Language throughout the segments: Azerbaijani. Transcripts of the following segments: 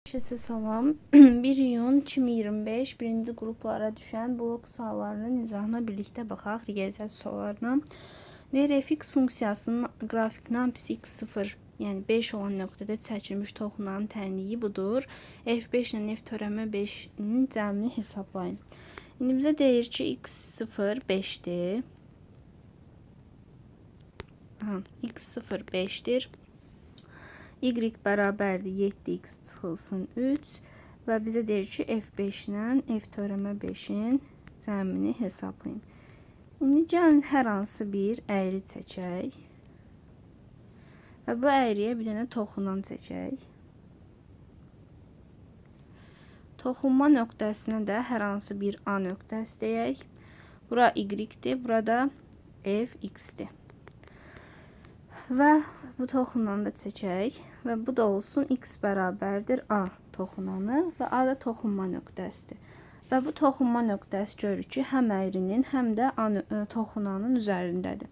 Herkese salam. 1 iyun 2025 birinci qruplara düşən blok suallarının izahına birlikdə baxaq, riyaziyyat suallarına. Deyir, fx funksiyasının qrafikinə apsis x0, yəni 5 olan nöqtədə çəkilmiş toxunanın tənliyi budur. F5 ilə f törəmə 5-in cəmini hesablayın. İndi bizə deyir ki, x0 5-dir. Aha, x0 5-dir. Y bərabərdir 7x çıxılsın 3 və bizə deyir ki, F5 ilə F törəmə 5-in cəmini hesablayın. İndi gəlin hər hansı bir əyri çəkək və bu əyriyə bir dənə toxunan çəkək. Toxunma nöqtəsinə də hər hansı bir A nöqtəsi deyək. Bura Y-dir, burada Fx-dir. Və bu toxunanı da çəkək və bu da olsun x bərabərdir A toxunanı və A da toxunma nöqtəsidir. Və bu toxunma nöqtəsi görürük ki, həm əyrinin, həm də A toxunanın üzərindədir.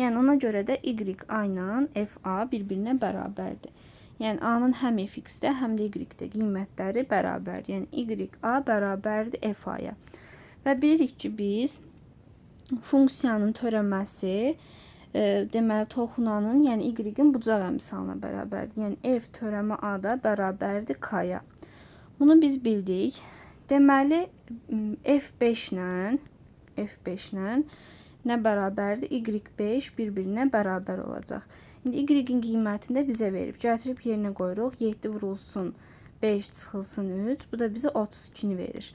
Yəni ona görə də YA ilə FA bir-birinə bərabərdir. Yəni A-nın həm fx-də, həm də y-də qiymətləri bərabərdir. Yəni YA bərabərdir FA-ya. Və bilirik ki, biz funksiyanın törəməsi deməli, toxunanın, yəni y-in bucaq əmsalına bərabərdir. Yəni f törəmə a da bərabərdir k-ya. Bunu biz bildik. Deməli, f5 ilə nə bərabərdir? Y5 bir-birinə bərabər olacaq. İndi y-in qiymətini də bizə verib. Gətirib yerinə qoyuruq. 7 vurulsun 5 çıxılsın 3. Bu da bizə 32-ni verir.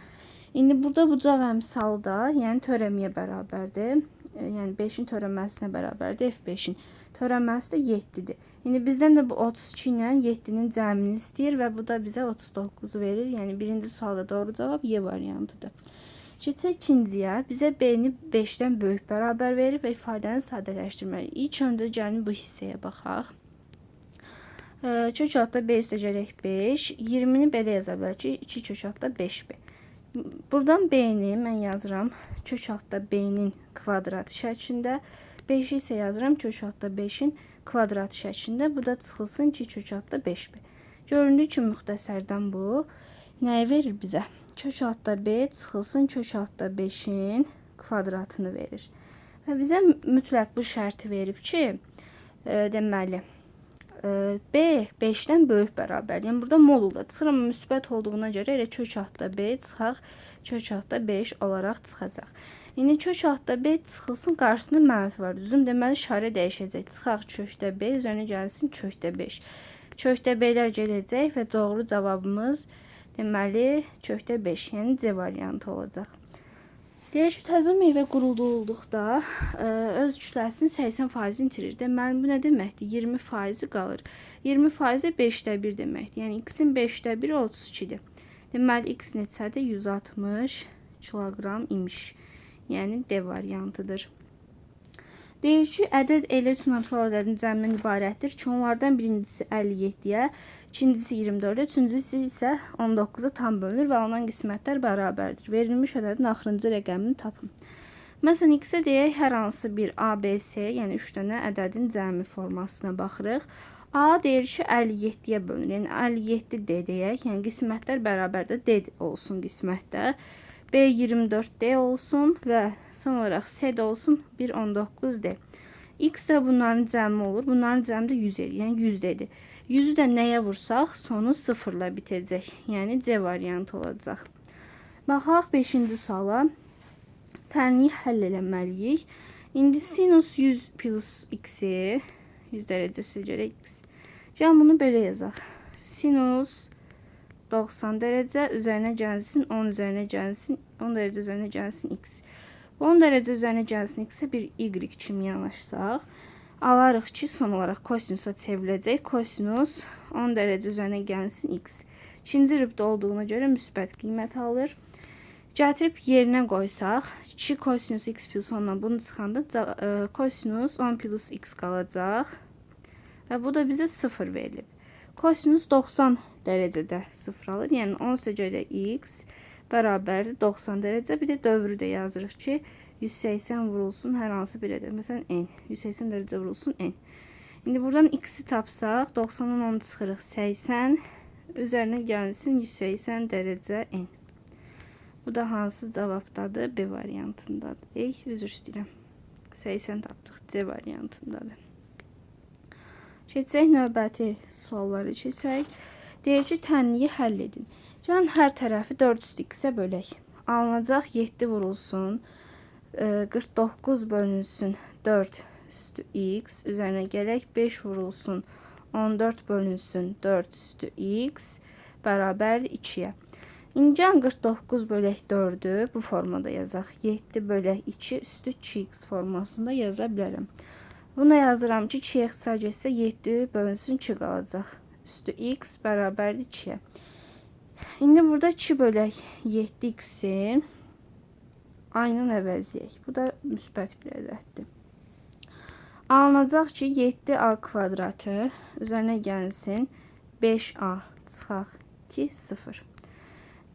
İndi burada bucaq əmsalı da, yəni törəməyə bərabərdir. Yəni 5-in törəməsinə bərabərdir F5-in. Törəməsi də 7-dir. İndi bizdən də bu 32 ilə 7-nin cəmini istəyir və bu da bizə 39-u verir. Yəni birinci sualda doğru cavab Y variantıdır. Keçək ikinciyə. Bizə B-ni 5-dən böyük bərabər verir və ifadəni sadələşdirməliyik. İlk öncə gəlin bu hissəyə baxaq. Kök altda B üstə gələk 5. 20-ni belə yaza bilərik ki, 2 kök altda 5B. Buradan B-ni mən yazıram kök altda B-nin kvadratı şəklində. 5-i isə yazıram kök altda 5-in kvadratı şəklində. Bu da çıxılsın 2 kök altda 5B. Göründüyü kimi müxtəsərdən bu nəyi verir bizə? Kök altda B çıxılsın kök altda 5-in kvadratını verir. Və bizə mütləq bu şərti verib ki, deməli, B 5-dən böyük bərabərdir. Yəni burada modulda çıxır, amma müsbət olduğuna görə elə kök altda B çıxaq, kök altda 5 olaraq çıxacaq. İndi kök altda B çıxılsın, qarşısında mənfi var. Düzdür? Deməli, işarə dəyişəcək. Çıxaq kökdə B, üzərinə gəlsin kökdə 5. Kökdə B-lər gedəcək və doğru cavabımız deməli kökdə 5, yəni C variantı olacaq. Deyir ki, təzə meyvə qurudulduqda öz kütləsinin 80%-ni itirir. Deməli, bu nə deməkdir? 20%-i qalır. 20% 5-də 1 deməkdir. Yəni, x-in 5-də 1-i 32-dir. Deməli, x neçədir? 160 kiloqram imiş. Yəni, D variantıdır. Deyir ki, ədəd elə 3 natural ədədin cəmindən ibarətdir ki, onlardan birincisi 57-yə, ikincisi 24-ə, üçüncüsü isə 19-a tam bölünür və alınan qismətlər bərabərdir. Verilmiş ədədin axırıncı rəqəmini tapın. Məsələn, x-ə deyək, hər hansı bir A, B, C, yəni 3 dənə ədədin cəmi formasına baxırıq. A deyir ki, 57-yə bölünür. Yəni, 57D deyək, yəni qismətlər bərabərdir, D olsun qismətdə. B 24D olsun və son olaraq C də olsun 1,19D. X də bunların cəmi olur. Bunların cəmi də 100 eləyir. Yəni 100D-dir. 100-ü də nəyə vursaq sonu 0-la bitəcək. Yəni C variantı olacaq. Baxaq 5-ci suala. Tənliyi həll eləməliyik. İndi sinus 100 plus x-i 100 dərəcə üstə görə x. Gəlin bunu belə yazaq. Sinus 90 dərəcə üzərinə gəlsin, 10 üzərinə gəlsin, 10 dərəcə üzərinə gəlsin x. Bu 10 dərəcə üzərinə gəlsin x-ə bir y kimi yanaşsaq, alarıq ki, son olaraq kosinusa çevriləcək. Kosinus 10 dərəcə üzərinə gəlsin x. İkinci rübdə olduğuna görə müsbət qiymət alır. Gətirib yerinə qoysaq, 2 kosinus x plus 10-dan bunu çıxanda kosinus 10 plus x qalacaq. Və bu da bizə 0 verilib. Kosinus 90 dərəcədə 0 alır. Yəni 10 üstə x bərabərdir 90 dərəcə. Bir də dövrü də yazırıq ki, 180 vurulsun hər hansı bir ədəd. Məsələn, n. 180 dərəcə vurulsun n. İndi buradan x-i tapsaq, 90-dan 10 çıxırıq 80. Üzərinə gəlsin 180 dərəcə N. Bu da hansı cavabdadır? B variantındadır. Ey, üzr istəyirəm. 80 tapdıq. C variantındadır. Keçsək növbəti sualları keçsək. Deyir ki, tənliyi həll edin. Gəlin hər tərəfi 4 üstü x-ə bölək. Alınacaq 7 vurulsun, 49 bölünsün 4 üstü x. Üzərinə gələk 5 vurulsun, 14 bölünsün 4 üstü x bərabərdir 2-yə. İndi gəlin 49 bölək 4-ü bu formada yazaq. 7 bölək 2 üstü 2x formasında yaza bilərəm. Buna yazıram ki, 2-yə ixtisar getsə 7 bölünsün 2 qalacaq. Üstü x bərabərdir 2-yə. İndi burada 2 bölək 7x-i ayının əvəzləyək. Bu da müsbət bir ədəddir. Alınacaq ki, 7a kvadratı üzərinə gəlsin 5a çıxaq 2, 0.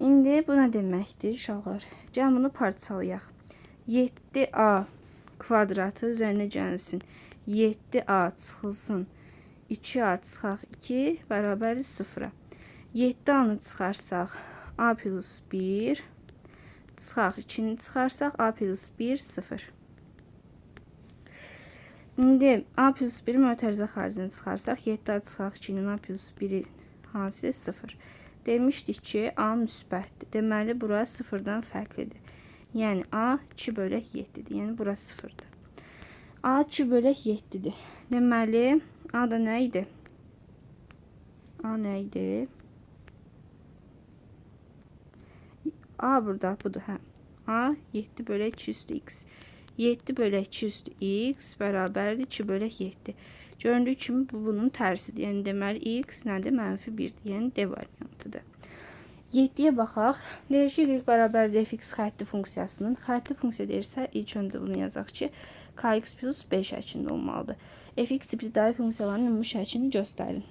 İndi bu nə deməkdir uşaqlar? Gəlin bunu parçalayaq. 7a kvadratı üzərinə gəlsin 7a çıxılsın 2a çıxaq 2 bərabərdir 0-a. 7a-nı çıxarsaq a plus 1 çıxaq 2-ni çıxarsaq a plus 1 0. İndi a plus 1-i mötərizə xaricinə çıxarsaq 7a çıxaq 2-nin a plus 1-in hasili 0. Demişdik ki, a müsbətdir. Deməli, bura 0-dan fərqlidir. Yəni, a 2 bölək 7-dir. Yəni, bura 0-dır. A 2 bölək 7-dir. Deməli, a da nə idi? A nə idi? A burada, budur, hə. A 7 bölək 2 üstü x. 7 bölək 2 üstü x bərabərdir 2 bölək 7. Göründüyü kimi bu bunun tərsidir. Yəni, deməli, x nədir? Mənfi 1-dir. Yəni, D variantıdır. 7-yə baxaq. Deyir ki, y bərabərdir fx xətti funksiyasının. Xətti funksiya deyirsə, ilk öncə bunu yazaq ki, kx plus b şəklində olmalıdır. Fx ibtidai funksiyalarının ümumi şəklini göstərin.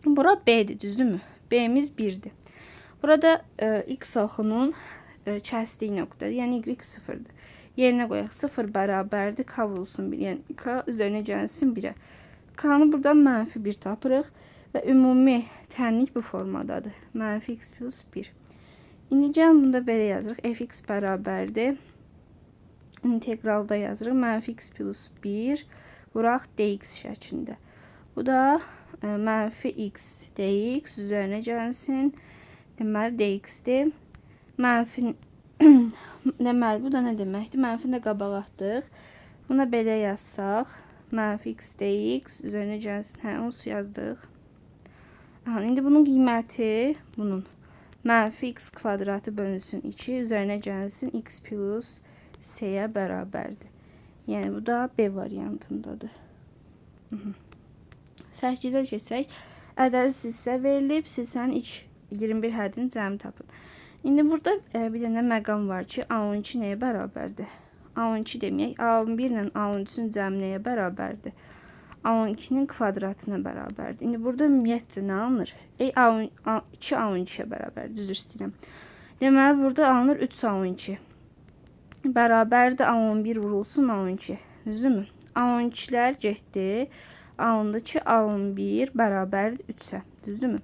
Bura b-dir, düzdürmü? B-miz 1-dir. Burada x oxunun kəsdiyi nöqtədir. Yəni, y 0-dır. Yerinə qoyaq. 0 bərabərdir. K vurulsun 1. Yəni, k üzərinə gəlsin 1-ə. K-nı buradan mənfi 1 tapırıq. Və ümumi tənlik bu formadadır. Mənfi x plus 1. İndi gəlin bunda belə yazırıq. Fx bərabərdir. İntegralda yazırıq. Mənfi x plus 1 vuraq dx şəklində. Bu da mənfi x dx üzərinə gəlsin. Deməli, dx-dir. Mənfi, deməli, bu da nə deməkdir? Mənfini də qabağa atdıq. Buna belə yazsaq, mənfi x dx üzərinə gəlsin. Hə, onsuz yazdıq. Aha, indi bunun qiyməti, bunun mənfi x kvadratı bölünsün 2, üzərinə gəlsin x plus c-yə bərabərdir. Yəni, bu da B variantındadır. 8-ə keçsək, ədədi silsilə verilib, silsilənin ilk 21 hədini cəmi tapın. İndi burada bir dənə məqam var ki, A12 nəyə bərabərdir? A12 deməyək, A11 ilə A13-ün cəmi nəyə bərabərdir? A12-nin kvadratına bərabərdir. İndi burada ümumiyyətcə nə alınır? 2 A12-yə bərabərdir, üzr istəyirəm. Deməli, burada alınır 3 A12. Bərabərdir A11 vurulsun A12. Düzdürmü? A12-lər getdi. Alındı ki, A11 bərabərdir 3-ə. Düzdürmü?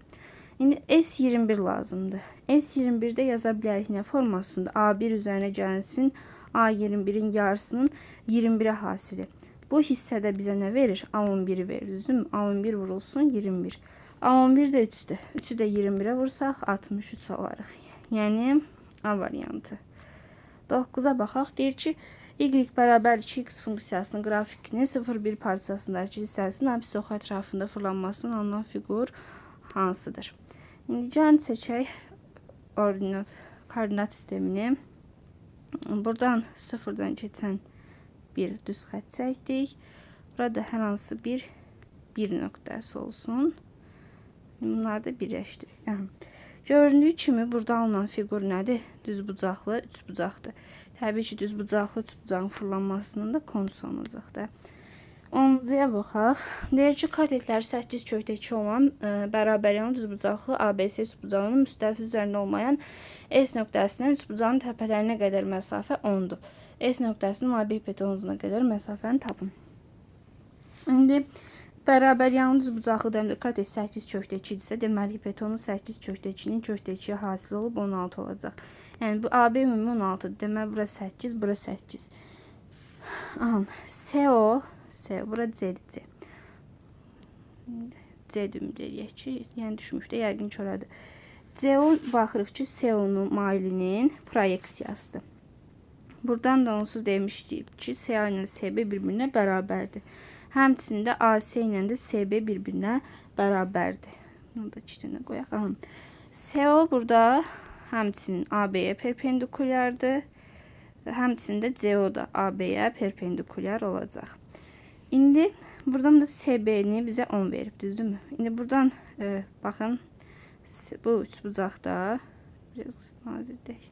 İndi S21 lazımdır. S21-də yaza bilərik nə formasında? A1 üzərinə gəlsin A21-in yarısının 21-ə hasili. Bu hissədə bizə nə verir? A11-i verir, düzdürmü? A11 vurulsun 21. A11 də 3-dür. 3-ü də 21-ə vursaq 63 alarıq. Yəni A variantı. 9-a baxaq. Deyir ki, y bərabər 2x funksiyasının qrafikinin 0,1 parçasındakı hissəsinin absis oxu ətrafında fırlanmasının alınan fiqur hansıdır? İndi gəlin seçək koordinat sistemini. Buradan 0-dan keçən bir düz xətt çəkdik. Burada hər hansı bir nöqtəsi olsun. Bunları da birləşdiririk. Göründüyü kimi burada alınan fiqur nədir? Düzbucaqlı üçbucaqdır. Təbii ki, düzbucaqlı üçbucağın fırlanmasının da konusu alınacaq da. 10-cuya baxaq. Deyir ki, katetləri 8 kökdə 2 olan bərabər düzbucaqlı ABC üçbucağının müstəvisi üzərində olmayan S nöqtəsindən üçbucağın təpələrinə qədər məsafə 10-dur. S nöqtəsinin AB hipotenuzuna qədər məsafəni tapın. İndi Bərabər yanlı düzbucaqlı də katet 8 kökdə 2-dirsə, deməli hipotenuz 8 kökdə 2-nin kökdə 2-yə hasil olub 16 olacaq. Yəni bu AB ümumi 16-dır. Deməli bura 8, bura 8. Aha, CO, C, bura C-dir, C. C ümid eləyək ki, yəni düşmüşdə yəqin ki, oradır. CO baxırıq ki, CO-nun mailinin proyeksiyasıdır. Buradan da onsuz demişdik ki, CA ilə CB bir-birinə bərabərdir. Həmçinin də AC ilə də CB bir-birinə bərabərdir. Bunu da 2 dənə qoyaq. Aha. CO burada həmçinin AB-yə perpendikulyardır. Həmçinin də CO da AB-yə perpendikulyar olacaq. İndi buradan da CB-ni bizə 10 verib, düzdürmü? İndi buradan baxın, bu üçbucaqda biraz nazir deyil.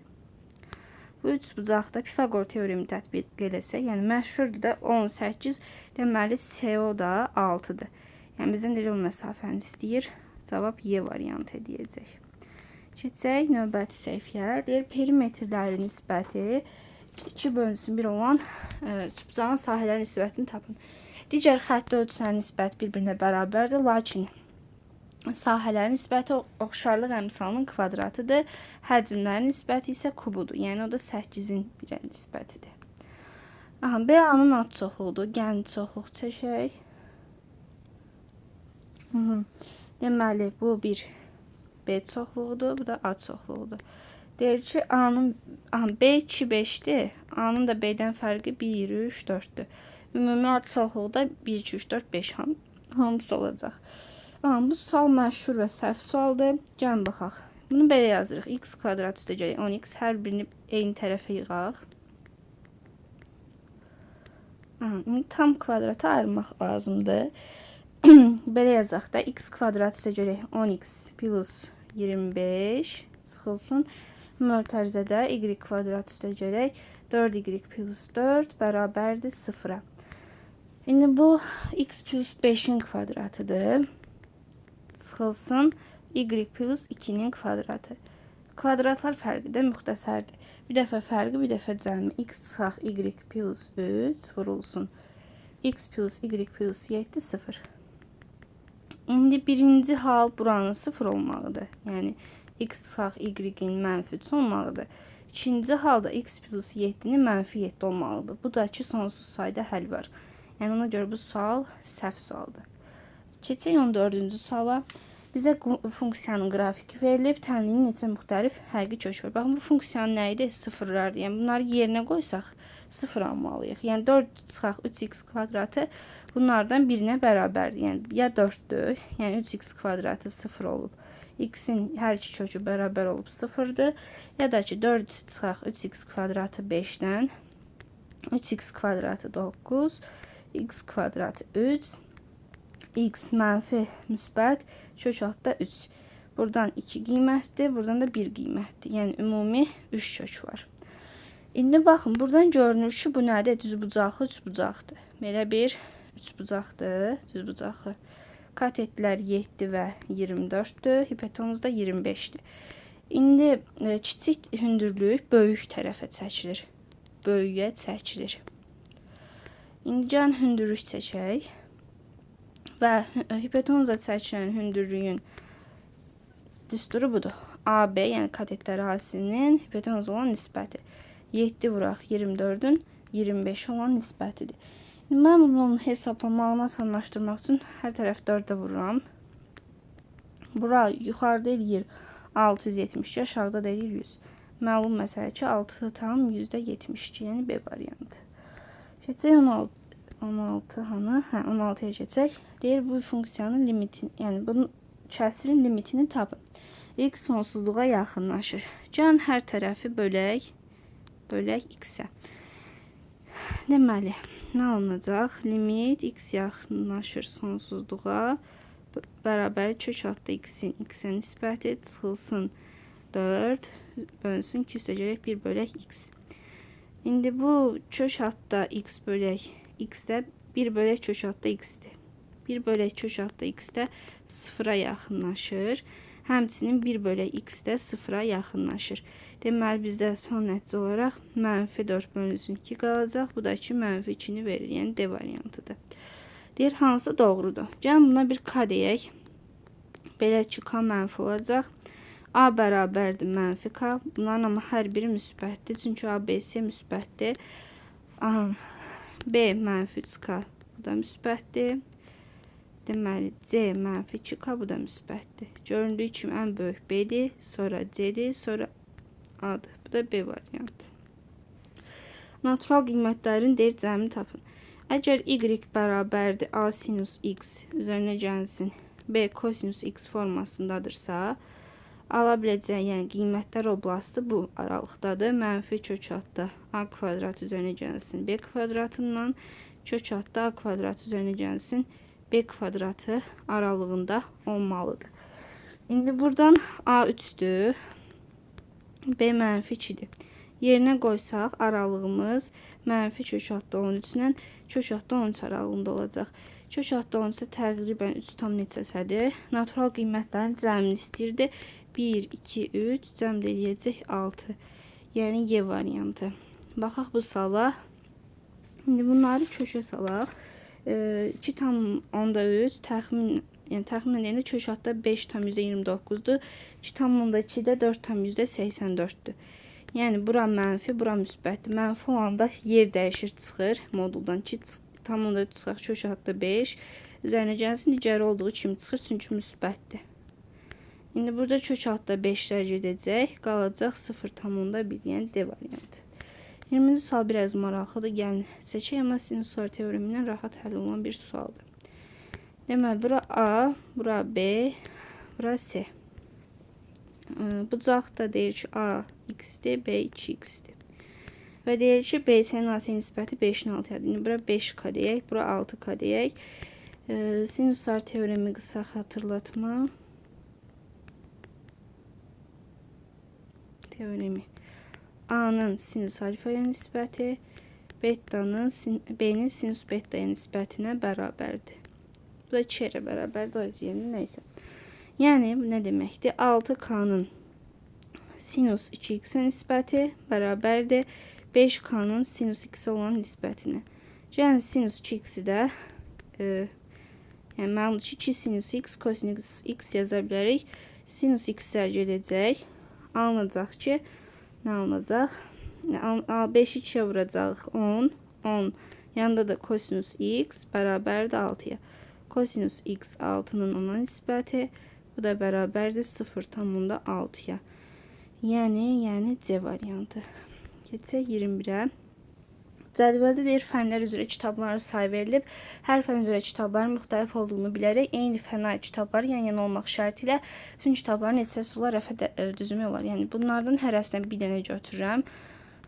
Bu üçbucaqda Pifaqor teoremi tətbiq eləsək, yəni məşhurdur da 18, deməli CO da 6-dır. Yəni bizdən elə o məsafəni istəyir. Cavab Y variantı edəcək. Keçək növbəti səhifəyə. Deyir, perimetrlərin nisbəti 2 bölünsün 1 olan üçbucağın sahələrinin nisbətini tapın. Digər xətti ölçüsünün nisbəti bir-birinə bərabərdir, lakin sahələrin nisbəti oxşarlıq əmsalının kvadratıdır. Həcmlərin nisbəti isə kubudur. Yəni o da 8-in 1-ə nisbətidir. Aha, B-A-nın ad çoxluğudur. Gəlin çoxluq çəkək. Deməli, bu bir B çoxluğudur, bu da A çoxluğudur. Deyir ki, A-nın, B 2, 5-dir. A-nın da B-dən fərqi 1, 3, 4-dür. Ümumi ad çoxluğu da 1, 2, 3, 4, 5 hamısı olacaq. Aha, bu sual məşhur və səhv sualdır. Gəlin baxaq. Bunu belə yazırıq. X kvadrat üstə gələk 10x. Hər birini eyni tərəfə yığaq. Aha, indi tam kvadrata ayırmaq lazımdır. Belə yazaq da x kvadrat üstə gələk 10x plus 25 çıxılsın. Mötərizədə y kvadrat üstə gələk 4y plus 4 bərabərdir 0-a. İndi bu x plus 5-in kvadratıdır. Çıxılsın y plus 2-nin kvadratı. Kvadratlar fərqi də müxtəsərdir. Bir dəfə fərqi, bir dəfə cəmi. X çıxaq y plus 3 vurulsun. X plus y plus 7 0. İndi birinci hal buranın 0 olmalıdır. Yəni x çıxaq y-in mənfi 3 olmalıdır. İkinci halda x plus 7-nin mənfi 7 olmalıdır. Bu da ki, sonsuz sayda həll var. Yəni ona görə bu sual səhv sualdır. Keçək 14-cü suala. Bizə funksiyanın qrafiki verilib, tənliyin neçə müxtəlif həqiqi kökü var. Baxın, bu funksiyanın nə idi? Sıfırlardır. Yəni bunları yerinə qoysaq 0 almalıyıq. Yəni 4 çıxaq 3x kvadratı bunlardan birinə bərabərdir. Yəni ya 4-dür, yəni 3x kvadratı 0 olub. X-in hər iki kökü bərabər olub 0-dır. Ya da ki 4 çıxaq 3x kvadratı 5-dən 3x kvadratı 9, x kvadratı 3, x mənfi müsbət, kök altda 3. Buradan 2 qiymətdir, buradan da 1 qiymətdir. Yəni ümumi 3 kök var. İndi baxın, buradan görünür ki, bu nədir? Düzbucaqlı üçbucaqdır. Belə bir üçbucaqdır, düzbucaqlı. Katetlər 7 və 24-dür, hipotenuz da 25-dir. İndi kiçik hündürlük böyük tərəfə çəkilir. Böyüyə çəkilir. İndi gəlin hündürlük çəkək. Və hipotenuza çəkilən hündürlüyün düsturu budur. AB, yəni katetlər ərazisinin hipotenuza olan nisbəti. 7 vuraq 24-ün 25 olan nisbətidir. İndi mən bunun hesablamağını asanlaşdırmaq üçün hər tərəf 4-ə vururam. Bura yuxarıda eləyir 672, aşağıda da eləyir 100. Məlum məsələ ki, 6,72, yəni B variantı. Keçək 16 hanı? Hə, 16-ya keçək. Deyir bu funksiyanın limitini, yəni bunun kəsirin limitini tapın. X sonsuzluğa yaxınlaşır. Gəlin hər tərəfi bölək, bölək x-ə. Deməli, nə alınacaq? Limit x yaxınlaşır sonsuzluğa bərabər kök altda x-in x-ə nisbəti çıxılsın 4 bölünsün 2 üstə gələk 1 bölək x. İndi bu kök altda x bölək x-də 1 bölək kök altda x-dir. 1 bölək kök altda x-də 0-a yaxınlaşır. Həmçinin 1 bölək x də 0-a yaxınlaşır. Deməli, bizdə son nəticə olaraq mənfi 4 bölünsün 2 qalacaq. Bu da ki, mənfi 2-ni verir. Yəni D variantıdır. Deyir, hansı doğrudur? Gəlin buna bir K deyək. Belə ki, K mənfi olacaq. A bərabərdir mənfi K. Bunların amma hər biri müsbətdir. Çünki A, B, C müsbətdir. Aha, B mənfi 3K. Bu da müsbətdir. Deməli, C mənfi 2K, bu da müsbətdir. Göründüyü kimi ən böyük B-dir, sonra C-dir, sonra A-dır. Bu da B variantı. Natural qiymətlərin deyir cəmini tapın. Əgər Y bərabərdir A sinus X üzərinə gəlsin, B kosinus X formasındadırsa, ala biləcəyi, yəni qiymətlər oblastı bu aralıqdadır. Mənfi kök altda A kvadrat üzərinə gəlsin B kvadratından, kök altda A kvadrat üzərinə gəlsin B kvadratı aralığında olmalıdır. İndi buradan A 3-dür, B mənfi 2-dir. Yerinə qoysaq aralığımız mənfi kök altda 13 ilə kök altda 13 aralığında olacaq. Kök altda 13 isə təqribən 3 tam neçəsidir. Natural qiymətlərin cəmini istəyirdi. 1, 2, 3 cəm də eləyəcək 6. Yəni Y variantı. Baxaq bu suala. İndi bunları köşə salaq. 2,3 təxmin, yəni təxminən deyəndə kök altda 5,29-dur. 2,2 də 4,84-dür. Yəni bura mənfi, bura müsbətdir. Mənfi olanda yer dəyişir, çıxır moduldan. 2,3 çıxaq kök altda 5. Üzərinə gəlsin, digəri olduğu kimi çıxır, çünki müsbətdir. İndi burada kök altda 5-lər gedəcək. Qalacaq 0,1, yəni D variantı. 20-ci sual biraz maraqlıdır. Gəlin seçək, amma sinuslar teoremi ilə rahat həll olunan bir sualdır. Deməli, bura A, bura B, bura C. Bucaq da deyir ki, A x-dir, B 2x-dir. Və deyir ki, BC-nin AC nisbəti 5-in 6-yadır. İndi bura 5K deyək, bura 6K deyək. Sinuslar teoremi qısa xatırlatma. Teoremi. A-nın sinus alfaya nisbəti B-nin sinus betaya nisbətinə bərabərdir. Bu da 2 yerə bərabərdir, o yerində nəysə. Yəni, bu nə deməkdir? 6K-nın sinus 2x-ə nisbəti bərabərdir 5K-nın sinus x-ə olan nisbətinə. Yəni, sinus 2x-i də, yəni məlumdur ki, 2 sinus x, kosinus x yaza bilərik. Sinus x-lər gedəcək. Alınacaq ki, nə alınacaq? 5-i 2-yə vuracaq 10, 10. Yanında da kosinus x bərabərdir 6-ya. Kosinus x 6-nın 10-a nisbəti, bu da bərabərdir 0,6-ya. Yəni C variantı. Keçək 21-ə. Cədvəldə deyir, fənlər üzrə kitabların sayı verilib. Hər fən üzrə kitabların müxtəlif olduğunu bilərək eyni fənə aid kitabları yan-yana olmaq şərti ilə bütün kitabların neçə sular rəfə düzmək olar. Yəni bunlardan hərəsindən bir dənə götürürəm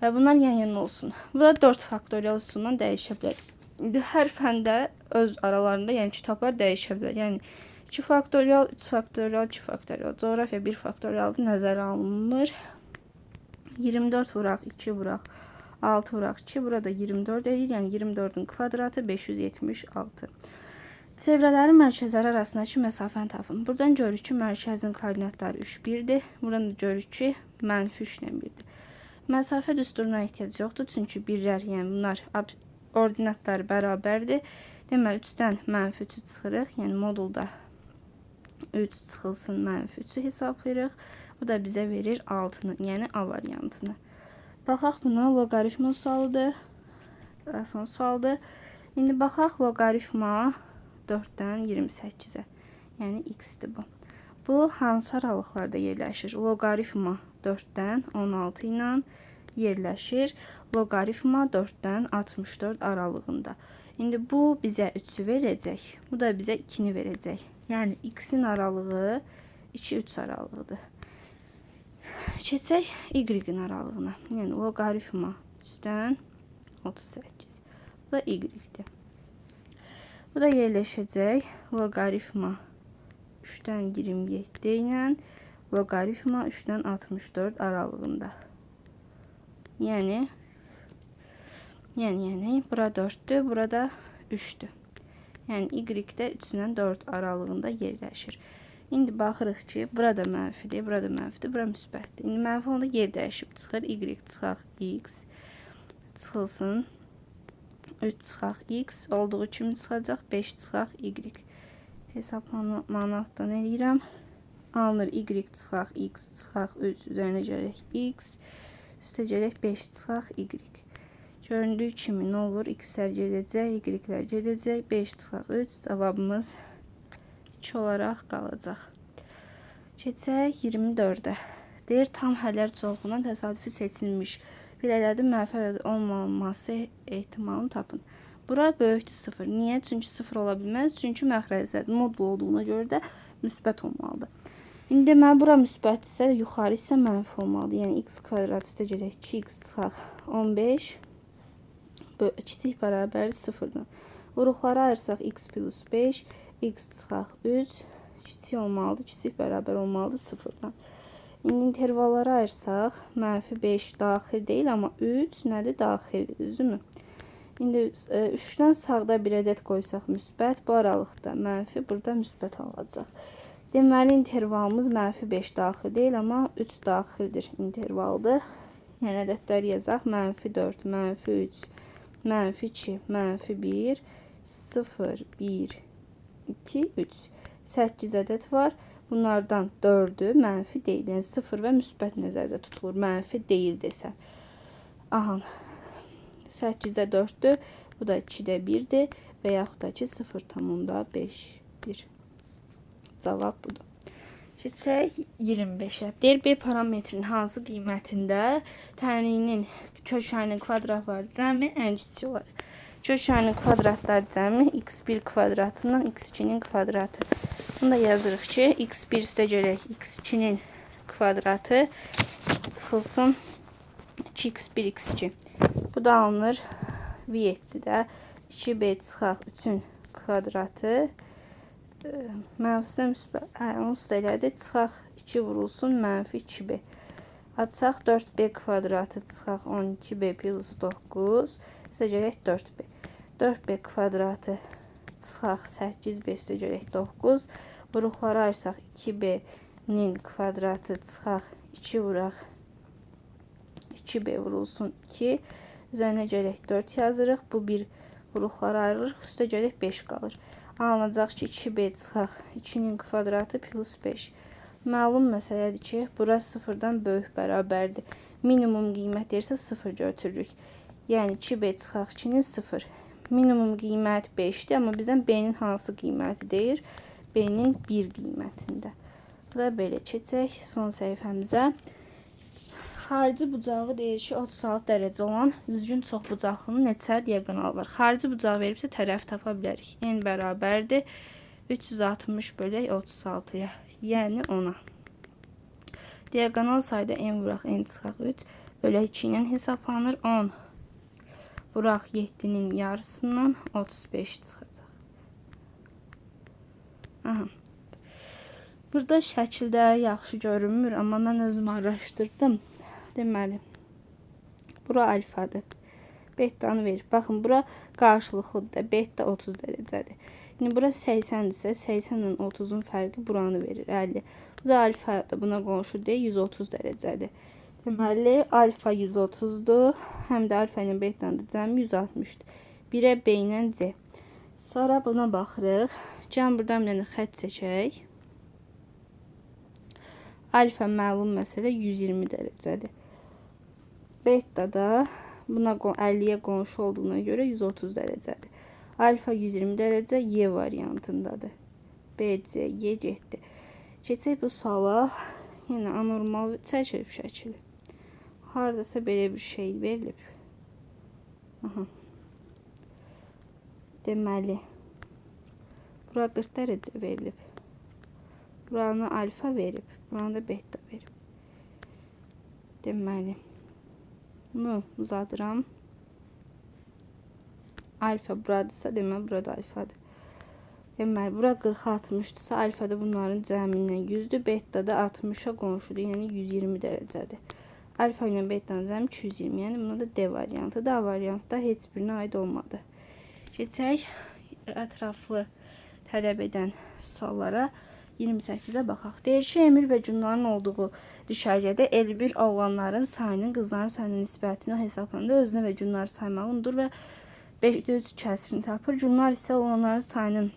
və bunlar yan-yana olsun. Bu da 4 faktorial üsulundan dəyişə bilər. İndi hər fəndə öz aralarında, yəni kitablar dəyişə bilər. Yəni 2 faktorial, 3 faktorial, 2 faktorial. Coğrafiya 1 faktorialdır, nəzərə alınmır. 24 vuraq, 2 vuraq, 6 vuraq 2. Burada 24 eləyir. Yəni 24-ün kvadratı 576. Çevrələrin mərkəzləri arasındakı məsafəni tapın. Buradan görürük ki, mərkəzin koordinatları 3, 1-dir. Buradan da görürük ki, mənfi 3 ilə 1-dir. Məsafə düsturuna ehtiyac yoxdur. Çünki birlər, yəni bunlar ordinatları bərabərdir. Deməli, 3-dən mənfi 3-ü çıxırıq. Yəni modulda 3 çıxılsın, mənfi 3-ü hesablayırıq. Bu da bizə verir 6-nı, yəni A variantını. Baxaq buna, loqaritma sualıdır. Asan sualdır. İndi baxaq loqaritma 4-dən 28-ə. Yəni x-dir bu. Bu hansı aralıqlarda yerləşir? Loqaritma 4-dən 16 ilə yerləşir. Loqaritma 4-dən 64 aralığında. İndi bu bizə 3-ü verəcək. Bu da bizə 2-ni verəcək. Yəni x-in aralığı 2-3 aralığıdır. Keçək y-in aralığına. Yəni loqaritma 3-dən 38. Bu da y-dir. Bu da yerləşəcək loqaritma 3-dən 27 ilə loqaritma 3-dən 64 aralığında. Yəni bura 4-dür, burada 3-dür. Yəni y də 3 ilə 4 aralığında yerləşir. İndi baxırıq ki, burada mənfidir, burada mənfidir, bura müsbətdir. İndi mənfi olanda yer dəyişib çıxır. Y çıxaq x çıxılsın. 3 çıxaq x olduğu kimi çıxacaq 5 çıxaq y. Hesablamanı altdan eləyirəm. Alınır y çıxaq x çıxaq 3 üzərinə gələk x, üstə gələk 5 çıxaq y. Göründüyü kimi nə olur? X-lər gedəcək, y-lər gedəcək. 5 çıxaq 3 cavabımız 2 olaraq qalacaq. Keçək 24-ə. Deyir, tam həllər çoxluğundan təsadüfi seçilmiş bir ədədin mənfi ədəd olmaması ehtimalını tapın. Bura böyükdür 0. Niyə? Çünki 0 ola bilməz. Çünki məxrəcdə modul olduğuna görə də müsbət olmalıdır. İndi deməli, bura müsbətdirsə, yuxarı isə mənfi olmalıdır. Yəni, x kvadrat üstə gedək 2x çıxaq 15 kiçik bərabər 0-dan. Vuruqları ayırsaq x plus 5, x çıxaq 3, kiçik olmalıdır, kiçik bərabər olmalıdır 0-dan. İndi intervalları ayırsaq, mənfi 5 daxil deyil, amma 3 nədir? Daxildir, düzdürmü? İndi 3-dən sağda bir ədəd qoysaq müsbət, bu aralıqda mənfi, burada müsbət alacaq. Deməli, intervalımız mənfi 5 daxil deyil, amma 3 daxildir intervaldır. Yəni, ədədləri yazaq. Mənfi 4, mənfi 3, mənfi 2, mənfi 1, 0, 1, 2, 3. 8 ədəd var. Bunlardan 4-ü mənfi deyil. Yəni 0 və müsbət nəzərdə tutulur. Mənfi deyil desəm. Aha. 8-də 4-dür. Bu da 2-də 1-dir. Və yaxud da ki 0,5-1. Cavab budur. Keçək 25-ə. Deyir, B parametrinin hansı qiymətində tənliyinin köşərinin kvadratları cəmi ən kiçik olar? Köşərinin kvadratları cəmi x1 kvadratından x2-nin kvadratı. Bunu da yazırıq ki, x1 üstə gələk x2-nin kvadratı çıxılsın 2x1 x2. Bu da alınır V7-də 2b çıxaq 3-ün kvadratı. Mənfisə müsbət, onsuz da elədi. Çıxaq 2 vurulsun mənfi 2b. Açaq 4b kvadratı çıxaq 12b plus 9. Üstə gələk 4b. 4b kvadratı çıxaq 8b üstə gələk 9. Vuruqları ayırsaq 2b-nin kvadratı çıxaq 2 vuraq 2b vurulsun 2. Üzərinə gələk 4 yazırıq. Bu bir vuruqları ayırırıq. Üstə gələk 5 qalır. Alınacaq ki, 2b çıxaq 2-nin kvadratı plus 5. Məlum məsələdir ki, bura 0-dan böyük bərabərdir. Minimum qiymət deyirsə 0 götürürük. Yəni 2b çıxaq 2-nin 0. Minimum qiymət 5-dir, amma bizdən b-nin hansı qiyməti deyir? B-nin 1 qiymətində. Bu da belə keçək son səhifəmizə. Xarici bucağı deyir ki, 36 dərəcə olan düzgün çoxbucaqlının neçə diaqonalı var? Xarici bucağı veribsə tərəf tapa bilərik. N bərabərdir 360 bölək 36-ya, yəni 10-a. Diaqonal sayda n vuraq, n çıxaq 3, bölək 2 ilə hesablanır. 10 vuraq 7-nin yarısından 35 çıxacaq. Aha. Burada şəkildə yaxşı görünmür, amma mən özüm araşdırdım. Deməli, bura alfadır. Betanı verir. Baxın, bura qarşılıqlıdır. Beta 30 dərəcədir. İndi bura 80-dirsə, 80 ilə 30-un fərqi buranı verir, 50. Bu da alfadır. Buna qonşu deyil, 130 dərəcədir. Deməli, alfa 130-dur. Həm də alfa ilə betanın da cəmi 160-dır. 1-ə B ilə C. Sonra buna baxırıq. Gəlin, buradan bir dənə xətt çəkək. Alfa məlum məsələ 120 dərəcədir. Beta da buna 50-yə qonşu olduğuna görə 130 dərəcədir. Alfa 120 dərəcə Y variantındadır. B, C, Y getdi. Keçək bu suala. Yenə anormal çəkilib şəkili. Hardasa belə bir şey verilib. Aha. Deməli, bura 40 dərəcə verilib. Buranı alfa verib. Buranı da beta verib. Deməli, bunu uzadıram. Alfa buradırsa, deməli, burada alfadır. Deməli, bura 40-a 60-dırsa, alfa da bunların cəmindən 100-dür. Beta da 60-a qonşudur, yəni 120 dərəcədir. Alfa ilə betanın cəmi 220, yəni buna da D variantı. D variantı da heç birinə aid olmadı. Keçək ətraflı tələb edən suallara. 28-ə baxaq. Deyir ki, Emir və Cümlənin olduğu düşərgədə Elbir oğlanların sayının qızların sayına nisbətini hesablananda özünə və Cümlələri saymağı unudur və 5-də 3 kəsirini tapır. Cunlar isə oğlanların sayının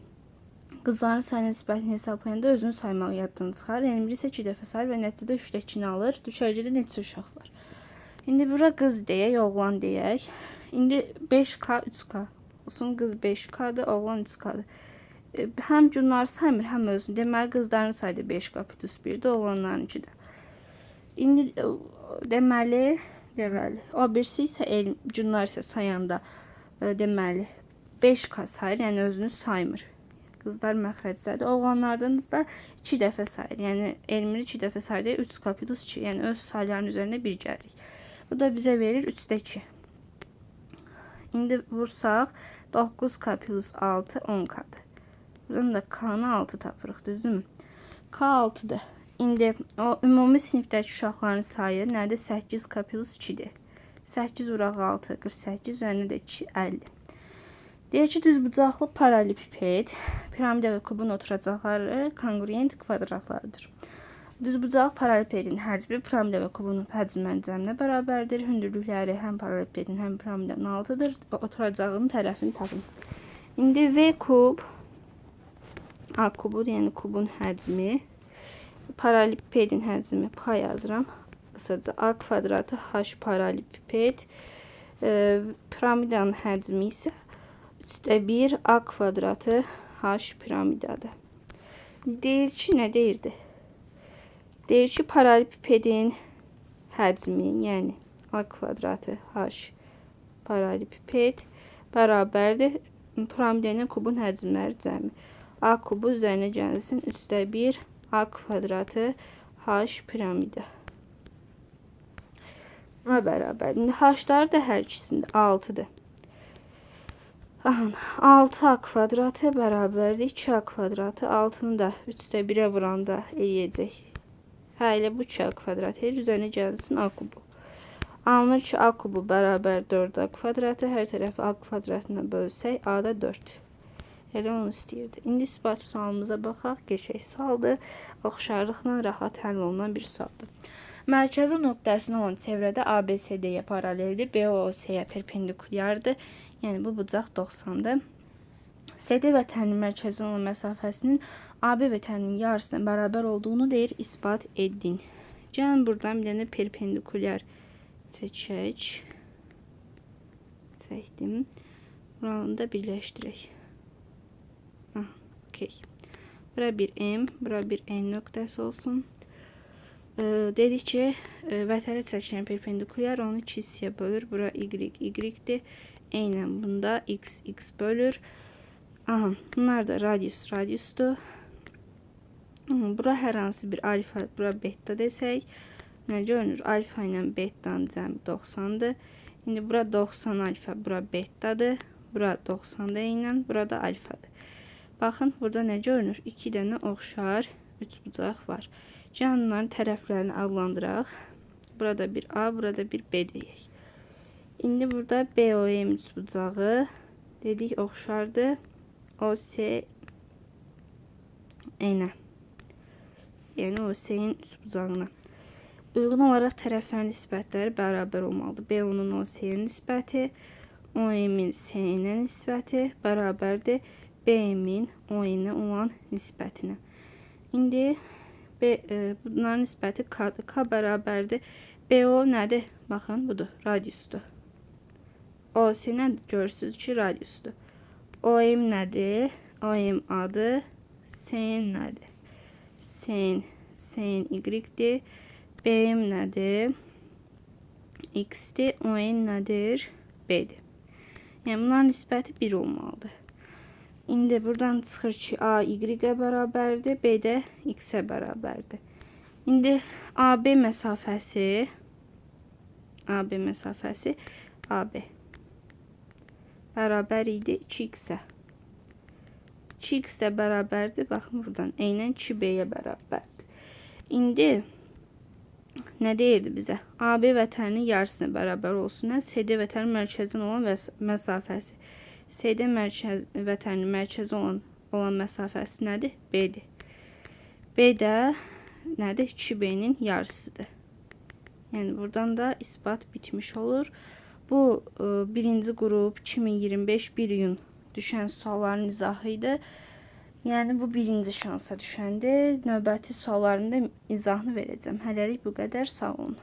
qızların sayının nisbətini hesablayanda özünü saymağı yaddan çıxar. Elmir isə 2 dəfə sayır və nəticədə 3-də 2-ni alır. Düşərgədə neçə uşaq var? İndi bura qız deyək, oğlan deyək. İndi 5K, 3K olsun. Qız 5K-dır, oğlan 3K-dır. Həm cunları saymır, həm özünü. Deməli, qızların sayı da 5K plus 1-dir, oğlanlarınki də. İndi deməli, o birisi isə cunlar isə sayanda deməli 5K sayır, yəni özünü saymır. Qızlar məxrəcdədir. Oğlanlardan da 2 dəfə sayır. Yəni Elmir 2 dəfə sayır, 3K plus 2. Yəni öz saylarının üzərinə 1 gəlirik. Bu da bizə verir 3-də 2. İndi vursaq 9K plus 6 10K-dır. Buradan da K-nı 6 tapırıq, düzdürmü? K 6-dır. İndi o ümumi sinifdəki uşaqların sayı nədir? 8K plus 2-dir. 8 vuraq 6, 48, üzərinə də 2, 50. Deyək ki, düzbucaqlı paralelipiped, piramida və kubun oturacaqları konqruent kvadratlardır. Düzbucaqlı paralelipipedin həcmi piramida və kubun həcmlərinin cəminə bərabərdir. Hündürlükləri həm paralelipipedin, həm piramidanın 6-dır. Oturacağının tərəfini tapın. İndi V kub, A kubu, yəni kubun həcmi, paralelipipedin həcmi P yazıram. Qısaca A kvadratı H paralelipiped, piramidanın həcmi isə 3-də 1 A kvadratı H piramidadır. Deyir ki, nə deyirdi? Deyir ki, paralelipipedin həcmi, yəni A kvadratı H paralelipiped bərabərdir piramida ilə kubun həcmləri cəmi. A kubu üzərinə gəlsin 3-də 1 A kvadratı H piramida. Buna bərabər. İndi H-ları da hər ikisində 6-dır. Aha, 6A kvadratı bərabərdir 2A kvadratı. 6-nı da 3-də 1-ə vuranda eləyəcək. Hə, elə bu 2A kvadratı eləyir. Üzərinə gəlsin A kubu. Alınır ki, A kubu bərabər 4A kvadratı. Hər tərəfi A kvadratına bölsək, A da 4. Elə onu istəyirdi. İndi isbat sualımıza baxaq. Geçək sualdır. Oxşarlıqla rahat həll olunan bir sualdır. Mərkəzi nöqtəsinə olan çevrədə ABCD-yə paraleldir, BOC-yə perpendikulyardır. Yəni bu bucaq 90-dır. CD vətərinin mərkəzinə olan məsafəsinin AB vətərinin yarısına bərabər olduğunu deyir, isbat edin. Gəlin buradan bir dənə perpendikulyar çəkək. Çəkdim. Buranı da birləşdirək. Ah, okey. Bura bir M, bura bir N nöqtəsi olsun. Dedik ki, vətərə çəkilən perpendikulyar onu iki hissəyə bölür. Bura Y, Y-dir. Eynən bunda X, X bölür. Aha, bunlar da radius, radiusdur. Bura hər hansı bir alfa, bura beta desək. Nə görünür? Alfa ilə betanın cəmi 90-dır. İndi bura 90 alfa, bura betadır. Bura 90-dır eynən, bura da alfadır. Baxın, burada nə görünür? 2 dənə oxşar üçbucaq var. Gəlin bunların tərəflərini adlandıraq. Burada bir A, burada bir B deyək. İndi burada BOM üçbucağı dedik oxşardır OCN-ə. Yəni OC-nin üçbucağına. Uyğun olaraq tərəflərin nisbətləri bərabər olmalıdır. BO-nun OC-yə nisbəti, OM-in SN-ə nisbəti bərabərdir BM-in ON-ə olan nisbətinə. İndi bunların nisbəti K-dır. K bərabərdir. BO nədir? Baxın, budur, radiusdur. OC nədir? Görürsünüz ki, radiusdur. OM nədir? OM A-dır. SN nədir? SN Y-dir. BM nədir? X-dir. ON nədir? B-dir. Yəni, bunların nisbəti 1 olmalıdır. İndi buradan çıxır ki, A Y-ə bərabərdir, B də X-ə bərabərdir. İndi AB məsafəsi AB bərabər idi 2X-ə. 2X də bərabərdir. Baxın buradan eynən 2B-yə bərabərdir. İndi nə deyirdi bizə? AB vətərinin yarısına bərabər olsun. CD vətərinin mərkəzinə olan məsafəsi. CD vətərinin mərkəzi olan məsafəsi nədir? B-dir. B də nədir? 2B-nin yarısıdır. Yəni buradan da isbat bitmiş olur. Bu birinci qrup 2025 1 iyun düşən sualların izahı idi. Yəni bu birinci şansa düşəndir. Növbəti sualların da izahını verəcəm. Hələlik bu qədər. Sağ olun.